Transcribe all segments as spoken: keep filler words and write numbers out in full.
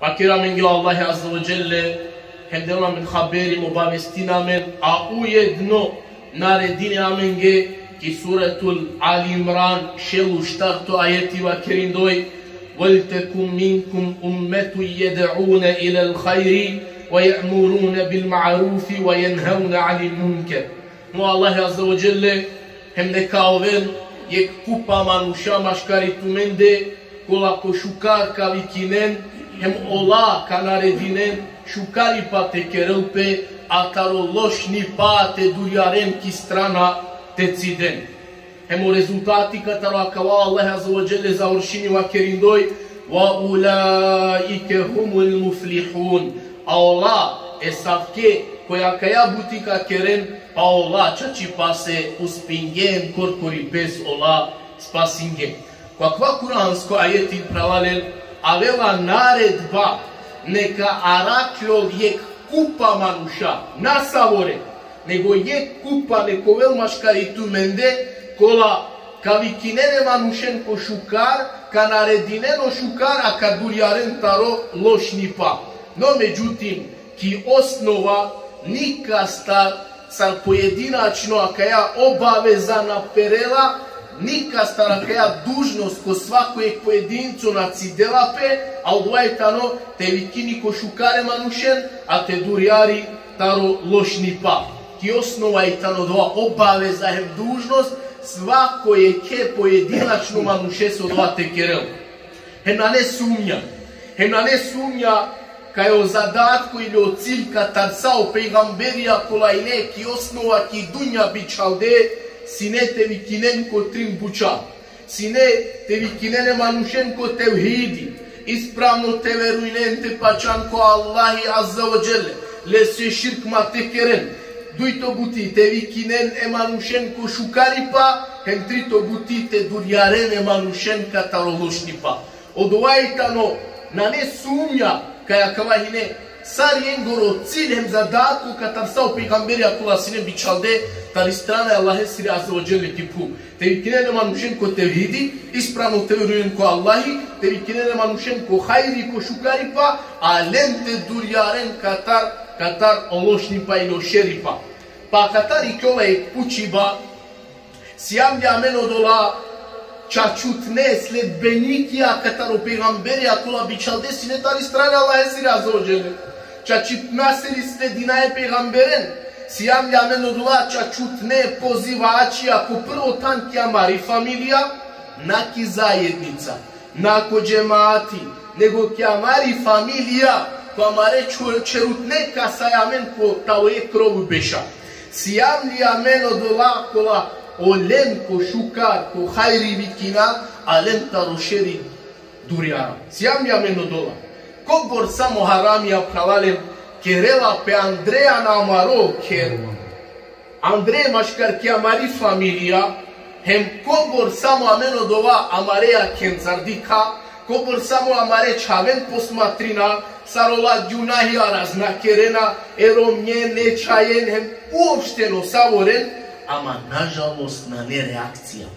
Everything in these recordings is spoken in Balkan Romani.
Vakeri amenge o Allahi Azze ve Dželle, hem del amen haberi, obavestini amen, a ujedno naredini amenge ki Suretul Ali Imran, šel u štarto ajeti, vakerindoj: ولتكن منكم أمة يدعون إلى الخير ويأمرون بالمعروف وينهون عن المنكر. O Allahi Azze ve Dželle: Hem neka ovel jekh kupa manuša maškari tumende, kola ko šukar ka vikinen, hem ola ka naredinen šukaripa te kerel pe, a taro lošnipa te durjaren ki strana te ciden. Hem o rezultati kataro akava o Allahi Azze ve Dželle završini vakerindoj: وأولئك هم المفلحون. A ola, esavke, koja kaja buti ka keren, pa ola čačipase uspingjen, korkori pes ola spasingjen. Ko akava kuransko ajeti, phralalen, avela naredba, neka arakhljol jekh kupa manuša, na savore, nego jekh kupa nek ovel maškari tumende, kola ka vikinen e manušen ko šukar, ka naredinen o šukar, a ka durjaren taro lošnipa. No, međutim, ki osnova nikastar sar pojedinačno akaja obaveza na perela, nikastar akaja dužnost ko svako jekh pojedinco na cidela pe, a odova i tano te vikini ko šukar e manušen, a te durjari taro lošnipa. Ki osnova i tano odova obaveza hem dužnost svako jekhe pojedinačno manušese odova te kerel. Hem nane sumnja, hem nane sumnja kaj o zadatko ili o cilj katar sa o pejgamberija kola ine ki osnova ki dunja bičhalde, sine te vikinen ko trin buča. Sine te vikinen e manušen ko tevhidi, ispravno te verujnen, te pačan ko Allahi Azze ve Dželle, lese širk ma te keren. Dujto buti, te vikinen e manušen ko šukaripa, hem trito buti, te durjaren e manušen kataro lošnipa. Odova i tano, nane sumnja kaj akava hine sar jengoro cilj hem zadatko katar sa o pejgamberija kola sine bičhalde tari strana e Allahesiri Azze ve Dželle ki phuv. Te vikinen e manušen ko tevhidi, ispravno te verujnen ko Allahi, te vikinen e manušen ko hajri, ko šukaripa, a len te durjaren katar, katar o lošnipa ili o šeripa. Pa katar iklola jekh pučiba, sijam li amen odola čačutne sledbenikija kataro pejgamberija kola bičhalde sine tari strana e Allahesiri Azze ve Dželle? Čačutna seri sledina e pejgamberen? Sijam li amen odola čačutne pozivačija ko prvo than ki amari familija, na ki zajednica, na ko džemati, nego ki amari familija, ko amare čhu-, čherutne kasaja amen ko tavo jekh krovu beša? Sijam li amen odola kola olen ko šukar, ko hajri vikina, a len taro šeri durjara? Sijam li amen odola? Kobor samo haramija, phralalen, kerela pe andre ano amaro kher, andre maškar ki amari familija, hem kobor samo amen odova amare jakhencar dikha, kobor samo amare čhaven posmatrina, sar ola gjunahija razna kerena, e romnjen, e čhajen, hem uopšteno savoren, ama nažalost nane reakcija.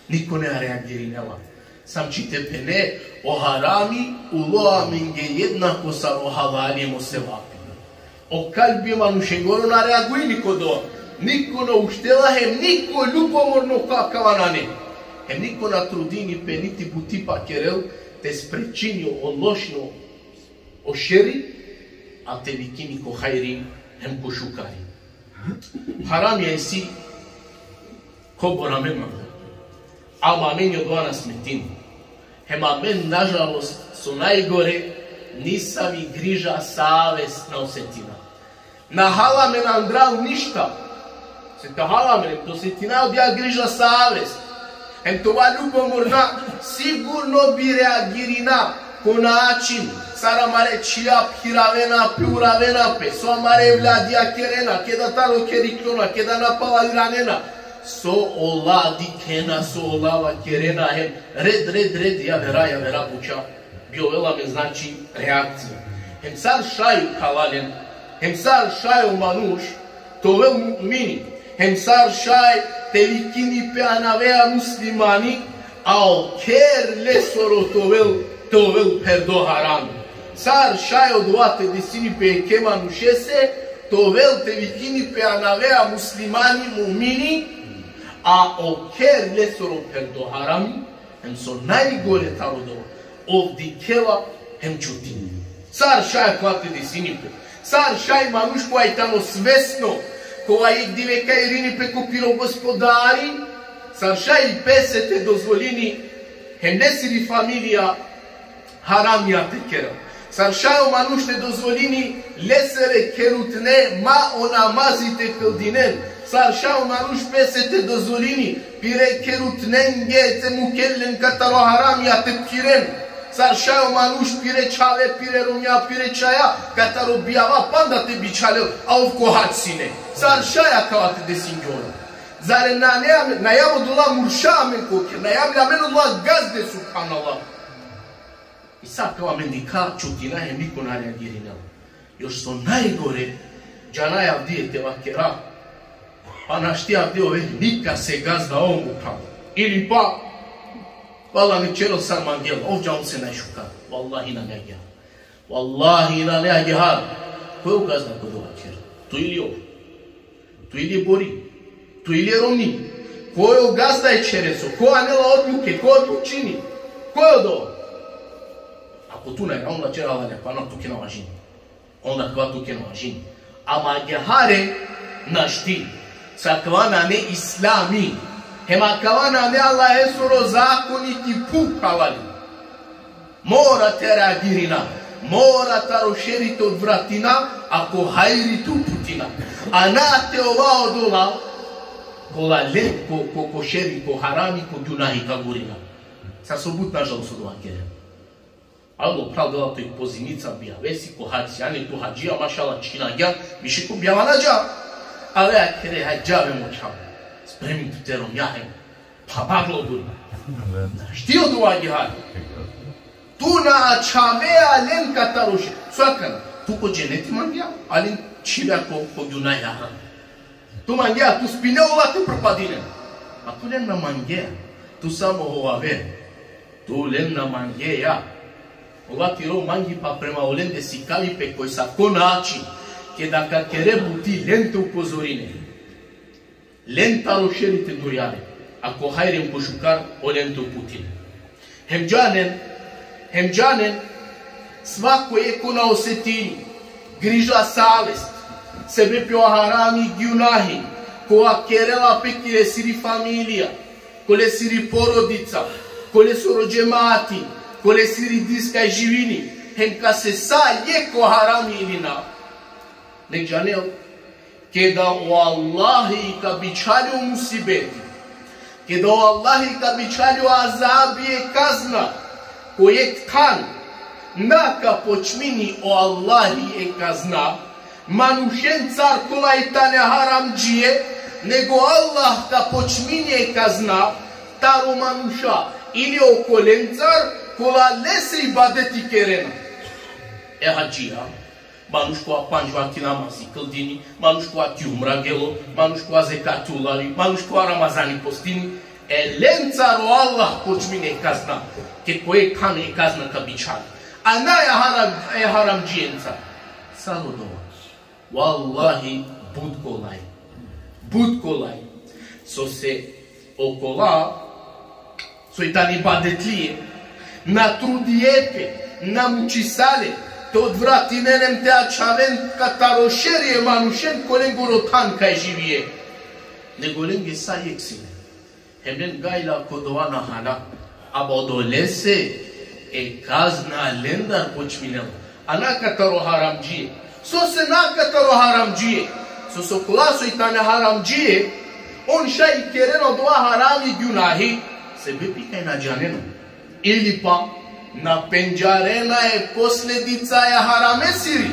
Niko na reagirinela. Sam čitepene, o harami ulo amenge jednako sar o halali hem o sevapi. O kalbi e manušengoro na reagujini ko dova. Niko na uštela hem niko ljubomorno ko akava nane. Hem niko na trudini pe niti butipa kerel te sprečini o lošno, o šeri, a te vikini ko hajri hem ko šukari. Haramija isi kobor amen mandar. Ama amen odova na smetini. Hem amen, nažalost, so najgore, nisavi griža savest na osetina. Na hala amen andral ništa. Se te hala amen, te osetina odija griža savest, hem te ova ljubomorna, sigurno bi reagirina ko način sar amare čhija phiravena pe, uravena pe, so amare evladija kerena, keda taro kher iklona, keda napalal iranena, so ola dikhena, so ola vakerena, hem red, red, red, javera, javera buča bi ovela amen, znači, reakcija. Hem sar šaj, phralalen, hem sar šaj o manuš te ovel mu'mini, hem sar šaj te vikini pe anavea muslimani, a o kher lesoro te ovel, te ovel pherdo harami. Sar šaj odova te desini pe jekhe manušese, te ovel te vikini pe anavea muslimani, mumini, a o kher lesoro pherdo harami, hem so najgore taro odova, ov dikhela hem čutini. Sar šaj akava te desini pe. Sar šaj manuš kova i tano svesno, kova jek dive ka irini pe ko piro gospodari, sar šaj pese te dozvolini hem lesiri familija haramija te kerel. Sar šaj o manuš te dozvolini lesere kherutne ma o namazi te kldinen. Sar šaj o manuš pese te dozvolini pire kherutnenge te mukel len kataro haramija te phiren. Sar šaj o manuš pire čhave, pire romnja, pire čhaja, kataro bijava panda te bičhalel, a ov ko hadž sine. Sar šaj akava te desingjol. Zar nane am-, na jam odola murša amen ko kher, na jam li amen odola gazde, subhanallah. I sa akava amen dikha, čutina hem niko na reagirinela. Još so najgore, džanaja avdive te vakera, pa našti avdive nikase gazda ovel, upral. Ili pa, vallahi, nek ćerel sar mangela, ov džanel se najšukar. Vallahi nane agjaar. Vallahi nane agjaar. Ko o gazda ko dova kher? Tu ili ov? Tu ili bori? Tu ili romni? Ko o gazda e ćhereso? Ko anela odluke? Ko odlučini? Ko odova? Ako tu nane, onda ćer, Allah ne pana, tuke na važini. Onda akava tuke na važini. Ama agjaar našti. Sa akava nane islami. Hem akava nane Allahesoro zakoni ki phuv, phralalen. Mora te reagirina, mora taro šeri te odvratina, a ko hajri te uputina. A na te ova odola kola le ko, ko, ko šeri, ko harami, ko gunahi ka gurina. Sar so but nažalost odova keren. Alo, pral, dela tu jek pozimica bijavesi, ko hadž si, ani tu hadžija, mašallah, čhinagja, više ko bijava na dža. Ave akere, hadž, džave mo čhavo. Spremi tu te romnja hem. Pa baglo guri. Našti odova agjaar. Tu na ačhavea len kataro šeri. So akana? Tu ko dženeti mangea, a len čhivea ko, ko gunahi, haram. Tu mangea, tu spinea ola te propadinen. A tu len na mangea. Tu samo hovavea. Tu len na mangea. Ola tiro mangipa prema olende, sikavi pe koj sa ko način. Keda ka kere buti, len te upozorine. Len taro šeri te durjare, a ko hajri hem ko šukar olen te uputine. Hem džanen, hem džanen, svako jekh ko na osetini griža, savest, sebepi o harami, gunahi, kova kerela pe ki lesiri familija, ko lesiri porodica, ko lesoro džemati, ko lesiri dis kaj živini, hem kase sa jekh ko harami ili na. Nek džanel, keda o Allahi ka bičhali o musibeti, keda o Allahi ka bičhali o azabi, e kazna, ko jekh than, na ka počmini o Allahi e kazna manušencar kola i tane haramdžije, nego Allah ka počmini e kazna taro manuša ili okolencar kola lese ibadeti kerena. E hadžija, manuš kova pandž vakti namazi kldini, manuš kova ki umra gelo, manuš kova zekati ulavi, manuš kova Ramazani postini, e lencar o Allah počmini e kazna, ked ko jekh than e kazna ka bičhali. A na e haram, e haramdžijencar. Sar odova? Vallahi, but kolaj. But kolaj. Sose okola soj tane ibadetlije, na trudije pe, na mučisa le te odvratinen hem te ačhaven kataro šeri e manušen kolengoro than kaj živije. Nego lenge sa jekh sine. Hem len gajla ko dova na hala. Ama odolese e kazna lendar počminela. A na kataro haramdžije. Sose na kataro haramdžije? Sose okola soj tane haramdžije, on šaj kerena odova harami gunahi, sebepi kaj na džanena. Ili pa na pendžarena e posledica e haramesiri.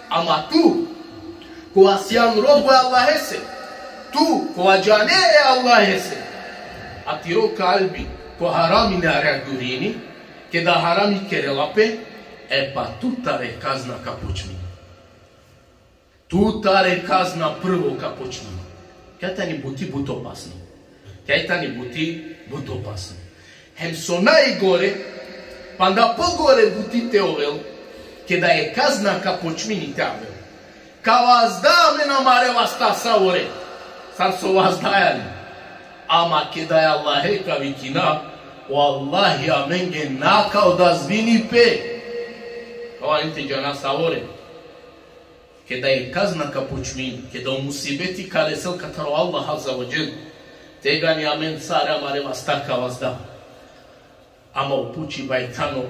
Ama tu, kova sian robo e Allahese, tu, kova džane e Allahese, a tiro kalbi ko harami na reagirini, keda harami kerela pe, e pa tutar e kazna ka počmini. Tutar e kazna prvo ka počmini. Kaj tani buti but opasno. Kaj tani buti but opasno. Hem so najgore, panda pogore buti te ovel, Keda e kazna ka počmini te avel. Ka vazda amen amare vasta savore. Sar so vazdaja len. Ama keda e Allahe ka vikina, o Allahi amenge na ka odazvini pe. Kava ente džana savore. Keda e kazna ka počmini, keda o musibeti ka resel katar o Allah azze ve dželle. Tegani amen sare amare vasta ka vazda. Ama o pučiba i tano,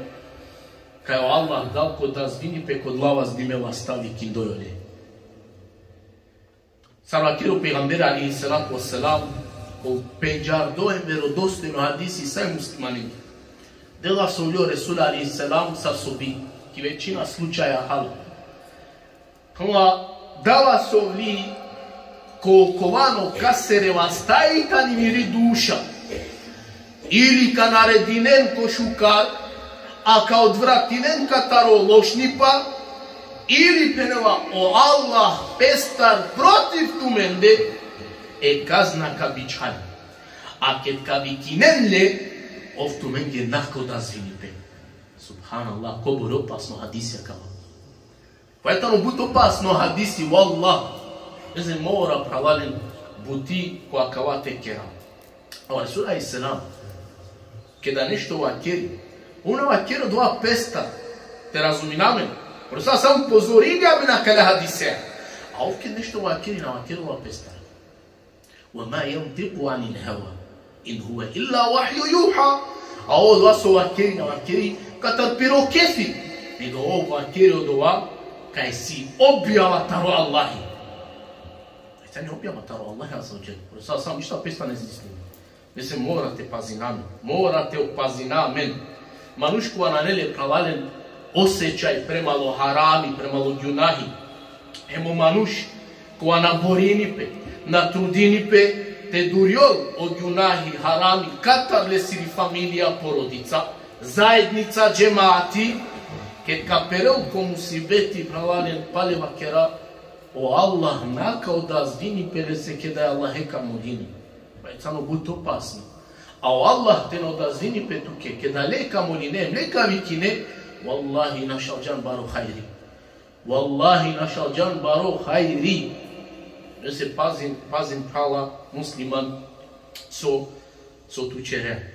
kaj o Allah dal ka odazvini pe kola vazdime vasta vikindoj ole. Sar vakeri o pejgamberi alejhi salatu ve selam, ko pendžardo e verodostojno hadisi sa e muslimanenge. Dela sovli o Resul alejhi selam sar so bi ki većina slučaja halo. Ama dela sovli ko kovano kasere vasta i tani miri duša. Ili ka naredinen ko šukar, a ka odvratinen kataro lošnipa, ili phenela o Allah pestar protiv tumende, e kazna ka bičhal. A ked ka vikinen le, ov tumenge na ka odazvini pe. Subhanallah, kobor opasno hadisi akava. Pa e tano but opasno hadisi, wallah. Eze mora, phralalen, buti ko akava te kera. A o Resul alejhi selam, keda nešto vakeri, ov na vakeri odova pestar, te razumina amen. O Resul samo upozorili amen akale hadise. A ov ked nešto vakeri, na vakeri odova pestar. وما ينطق عن الهوى إن هو إلا وحي يوحى. A odova so vakeri, na vakeri katar piro kefi, nego ov vakeri odova kaj si objava taro Allahi. Tani objava taro Allahi azze ve dželle. O Resul samo ništa pestar na izmislini. Mese mora te pazina amen. Mora te pazina amen. Manuš kova nane le, phralalen, osećaj prema lo harami, prema lo gunahi. Hem o manuš kova na borini pe, na trudini pe te durjol o gunahi, harami, katar lesiri familija, porodica, zajednica, džemati, ked ka perel ko musibeti, phralalen, pale vakera, o Allah na ka odazvini pe lese keda e Allahe ka molini. Pa e tano but opasno. A o Allah te na odazvini pe tuke, keda le ka moline, le ka vikine, wallahi našal džan baro hajri. Wallahi našal džan baro hajri. Lese pazin, pazin, phrala musliman, so, so tu ćere.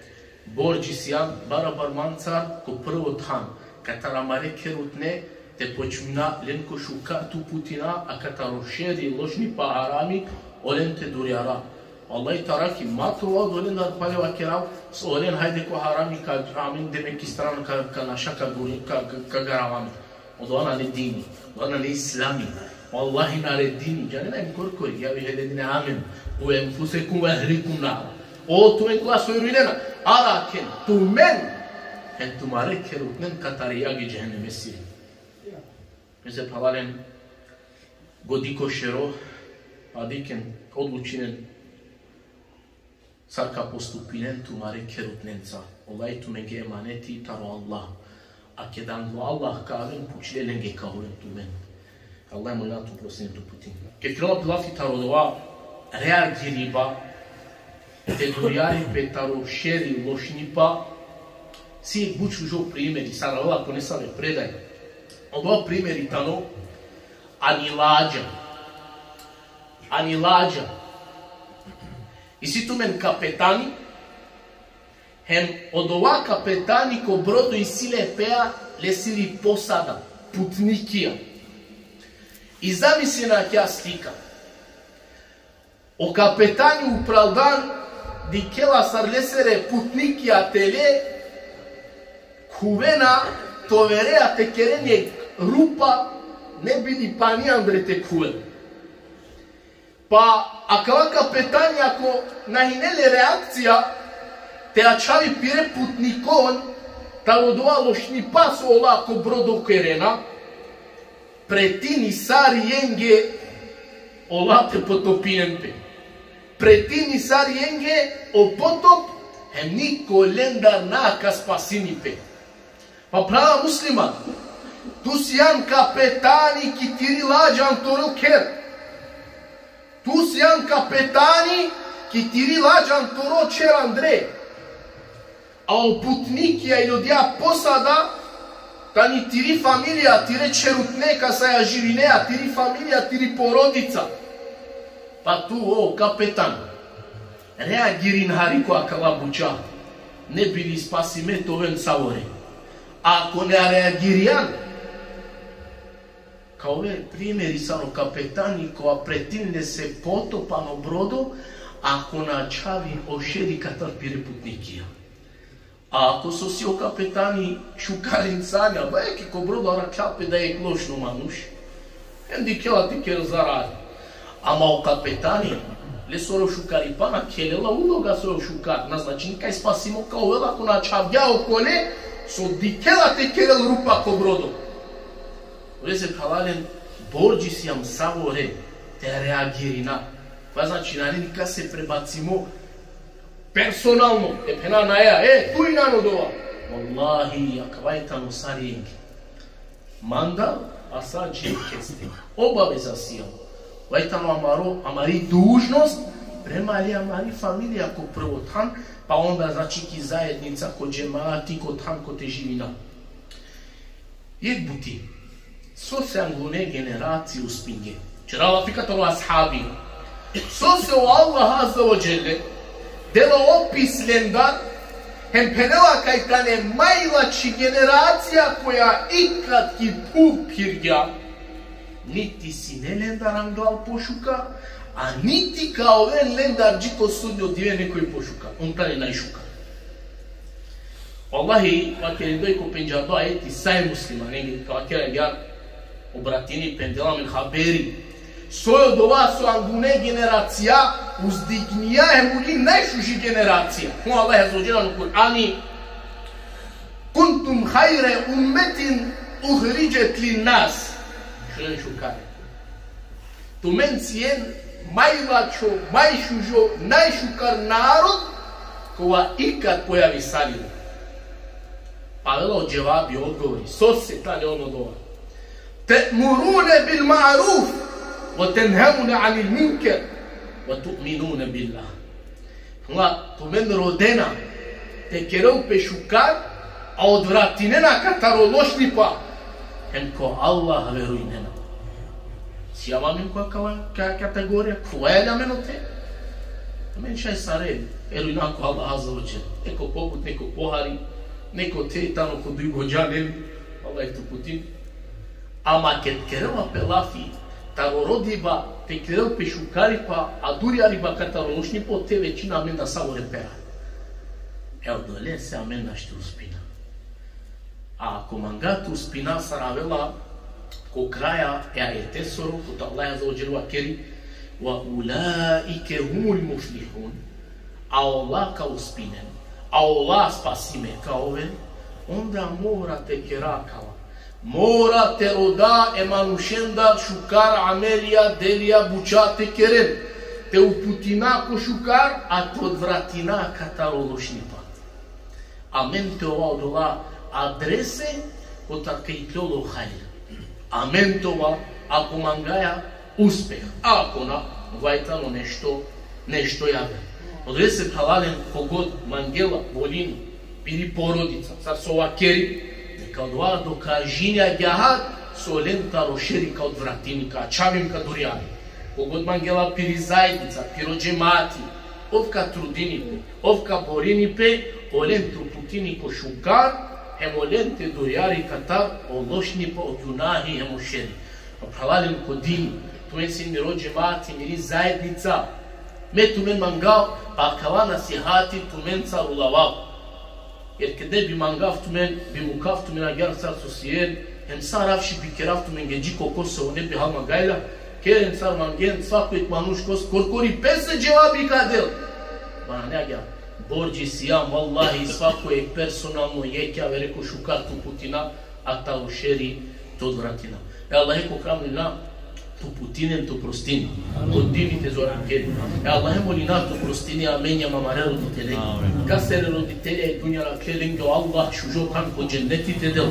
Borđi sian barabar mancar ko prvo than, katar amare kherutne te počmina len ko šukar te uputina, a kataro šeri, lošnipa, harami, olen te durjara. Wallahi, taro ki ma te ova odolendar, pale vakerav, so olen hajde ko harami, ka amen demek ki strana, ka, ka naša, ka guri, ka, ka, ka garava amen. Odova nane dini, odova nane islami. Wallahi nane dini. Džanena em korkori, يا أيها الذين آمنوا قوا أنفسكم وأهليكم نارا. O tumen kola so verujnena, arakhen tumen hem tumare kherutnen katari jagi džehennemesiri. Mese, phralalen, godi ko šero, pa dikhen, odlučinen sar ka postupinen tumare kherutnenca. Ola i tumenge emaneti taro Allah. A keda anglo Allah ka aven, pučle lenge ka oven tumen. Allah molina te oprostini, te uputini. Ked kerela pe lafi taro odova reagiriba, te durjari pe taro šeri, lošnipa, si but šužo primeri, sar avela ko nesave predaje. Odova primeri tano ani ladža. Ani ladža. Isi tumen kapetani, hem odova kapetani ko brodo isi le pea lesiri posada, putnikija. I zamislina akija slika. O kapetani upral dan dikhela sar lesere putnikija tele khuvena te overea, te keren jekh rupa, ne bi li pani andre te khuven. Pa akava kapetani, ako na hine le reakcija te ačhavi pire putnikon taro odova lošnipa so ola ko brodo kerena, pretini sar jenge ola te potopinen pe. Pretini sar jenge o potop, hem niko lendar na ka spasini pe. Pa, phrala musliman, tu sian kapetani ki tiri ladža ano toro kher. Tu sian kapetani ki tiri ladža ano toro kher andre. A o putnikija ili odija posada Tani tiri familija, tire čherutne kasaja živinea, tiri familija, tiri porodica. Pa tu, o kapetan, reagirin hari ko akala buča, ne bi li spasime te oven savore. Ako na reagirijan, ka ove primeri sar o kapetani kova pretinel lese potop ano brodo, ako na ačhavin o šeri katar pire putnikija. A ako so si o kapetani šukar insanja, ba eke ko brodo arakhlja pe da jek lošno manuš, hem dikhela te kerel zarari. Ama o kapetani, lesoro šukaripa na khelela uloga so o šukar, na značini kaj spasimo ka ovel ako na ačhavgja okole so dikhela te kerel rupa ko brodo. Olese phralalen, bordži sijam savore te reagirina. Pa znači, nane nikase prebacimo personalno, te phena naja, e, tu i nane odova. Vallahi, akava i tano sar jekh mandar, a sa džekeste. Obaveza sijam. Ova i tano amaro, amari dužnost prema li amari familija ko prvo than, pa onda, znači, ki zajednica, ko džemati, ko than kote živina. Jekh buti, sose angune generacije uspinge. Ćera lafi kataro ashabi. Sose o Allah Azze ve Dželle dela opis lendar, hem phenela kaj tane majlači generacija koja ikad ki phuv phirgja, niti sine lendar anglal pošukar, a niti ka oven lendar dži ko sudnjo dive nekoj pošukar. On tane najšukar. Vallahi, vakerindoj ko pendžardo ajeti, Sahih Muslim, a ne ka vakera agjaar, o bratini pendela amen haberi. Soj odova so angune generacija uzdignija hem uli najšuži generacija. Ko Allah Azze ve Dželle ano Kur'ani: "Kuntum hajre ummetin uhridžet lin nas." Šunen šukar. Tumen sien majlačho, majšužo, najšukar narod, kova ikad pojavisalilo. Pa avela o dževabi, odgovori, sose tane on odova. Te'murune bil ma'ruf, ve tenhevune anil munker, ve tu'minune billah. Hla, tumen rodena te kerel pe šukar, a odvratinena kataro lošnipa, hem ko Allah verujnena. Sijam amen ko akala ka-, kategorija, khuvaja li amen ote? Amen šaj sare verujna ko Allah Azze ve Dželle. Neko pobut, neko pohari, neko te tano ko duj godža, ne li, Allah te uputin. Ama ked kerela pe lafi taro rodiba, te kerel pe šukaripa, a durjariba kataro lošnipo, te većina amen da savore pera. E odolese amen našti uspina. A ako manga te uspina, sar avela ko kraja e ajetesoro, kote Allah Azze ve Dželle vakeri: "Ve ulaike humul muflihun", a ola ka uspinen, a ola spasime ka oven, onda mora te kera akava. Mora te roda e manušendar šukar amelija, delija, buča te keren, te uputina ko šukar, a te odvratina kataro lošnipa. Amen te ova odola adrese kotar ka iklol o hajr. Amen te ova, ako mangaja, uspeh. A ako na, vaj tano nešto, nešto javer. Odolese, phralalen, kogod mangela, volini, piri porodica, sar so vakeri, neka odova dokažini agjaar so len taro šeri ka odvratini, ka ačhavini, ka durjani. Kogod mangela piri zajednica, piro džemati, ov ka trudini pe, ov ka borini pe, olen te uputini ko šukar, hem olen te durjari katar o lošnipa, o gunahi hem o šeri. Pa phralalen ko dini, tumen sien miro džemati, miri zajednica. Me tumen mangav, pa akala nasihati tumencar ulavav. Jer ked ne bi mangav tumen, bi mukav tumen agjaar sar so sien, hem sar avši bi kerav tumenge dži ko Kosovo, ne bi hal mangajla, keren sar mangen, svako jek manuš kos-, korkori pese dževabi ka del. Mane agjaar. Bordži sijam, vallahi, svako jek personalno, jekh javere ko šukar te uputina, a taro šeri te odvratina. E Allahe, ko kram lina te uputini, te oprostini. Ko dini te zorangel. E Allahe, molina te oprostini amen hem amare roditelje. Amin. Kasere roditelja e dunja rakhle, lenge o Allah šužo than ko dženneti te del.